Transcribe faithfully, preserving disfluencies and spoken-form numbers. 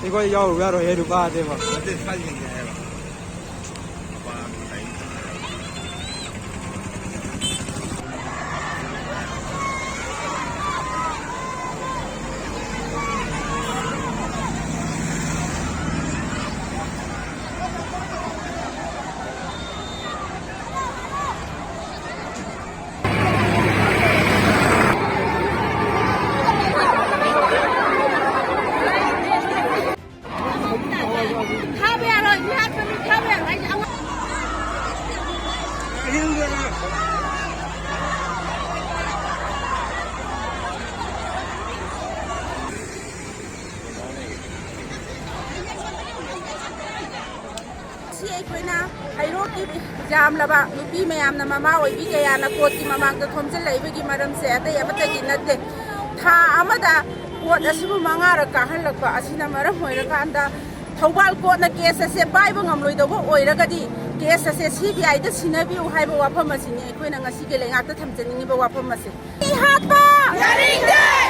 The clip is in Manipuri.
ꯑꯩꯈꯣꯏ ꯌꯥꯎꯔꯨ ꯌꯥꯔꯣꯏꯍꯦ ꯅꯨꯄꯥꯗꯤꯕꯣ꯫ ꯊꯥꯕ ꯌꯥꯔꯣꯏ, ꯃꯤ ꯍꯥꯠꯄ ꯃꯤ ꯊꯥꯕ ꯌꯥꯔꯣꯏ ꯍꯥꯏꯁꯦ ꯑꯉꯥꯡ꯫ ꯁꯤ ꯑꯩꯈꯣꯏꯅ ꯍꯩꯔꯣꯛꯀꯤ ꯌꯥꯝꯂꯕ ꯅꯨꯄꯤ ꯃꯌꯥꯝꯅ, ꯃꯃꯥ ꯑꯣꯏꯕꯤ ꯀꯌꯥꯅ ꯀꯣꯔꯠꯀꯤ ꯃꯃꯥꯡꯗ ꯈꯣꯝꯖꯤꯜꯂꯛꯏꯕꯒꯤ ꯃꯔꯝꯁꯦ ꯑꯇꯩ ꯑꯃꯠꯇꯒꯤ ꯅꯠꯇꯦ꯫ ꯊꯥ ꯑꯃꯗ ꯀꯣꯔꯠ ꯑꯁꯤꯕꯨ ꯃꯉꯥꯔꯛ ꯀꯥꯍꯜꯂꯛꯄ ꯑꯁꯤꯅ ꯃꯔꯝ ꯑꯣꯏꯔꯀꯥꯟꯗ ꯊꯧꯕꯥꯜ ꯀꯣꯔꯠꯅ ꯀꯦꯁ ꯑꯁꯦ ꯄꯥꯏꯕ ꯉꯝꯂꯣꯏꯗꯧꯕ ꯑꯣꯏꯔꯒꯗꯤ ꯀꯦꯁ ꯑꯁꯦ ꯁꯤ ꯕꯤ ꯑꯥꯏꯗ ꯁꯤꯟꯅꯕꯤꯌꯨ ꯍꯥꯏꯕ ꯋꯥꯐꯝ ꯑꯁꯤꯅꯤ ꯑꯩꯈꯣꯏꯅ ꯉꯁꯤꯒꯤ ꯂꯩꯉꯥꯛꯇ ꯊꯝꯖꯅꯤꯡꯉꯤꯕ ꯋꯥꯐꯝ ꯑꯁꯦ꯫ ꯃꯤ ꯍꯥꯠꯄ! ꯌꯥꯅꯤꯡꯗꯦ!